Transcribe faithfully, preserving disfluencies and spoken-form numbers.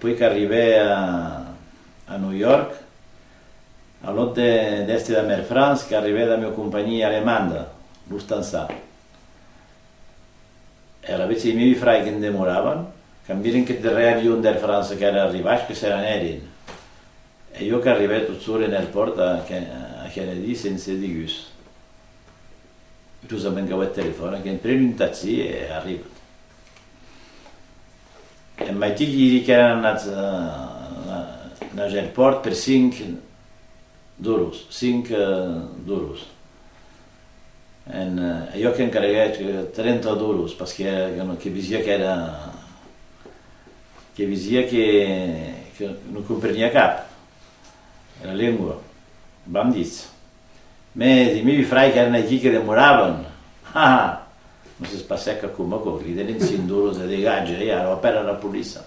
Puèi qu'arribè a, a New York, a l'òc de, d'èster damb Air France, qu'arribè damb ua companhia alemanda, Lufthansa. E alavetz ei miei frairs que'n demoravan, quand viren qu'eth darrèr avion d'Air France qu'èra arribat, que se n'anèren. E jo qu'arribè tot sol en airpòrt a Ke-, a Kennedy sense digús. Justament qu'auè eth telefòn, que'n pren un taxi e arribat. En maitin que diri qu'èran anats, eh, enaus airpòrt per cinc duros, cinc, eh, duros. En, eh, e jo que'n carguè, eh, trenta duros, parce que, eh, que, que visia qu'èra, que visia que, que non comprenia cap era lengua, vam ditz. Mès dei miei frairs qu'èran aquí que demoravan, ha, ha! Non se passèc cap coma aquò, cridèren cinc duros de degatge, e ara apèla era poliça.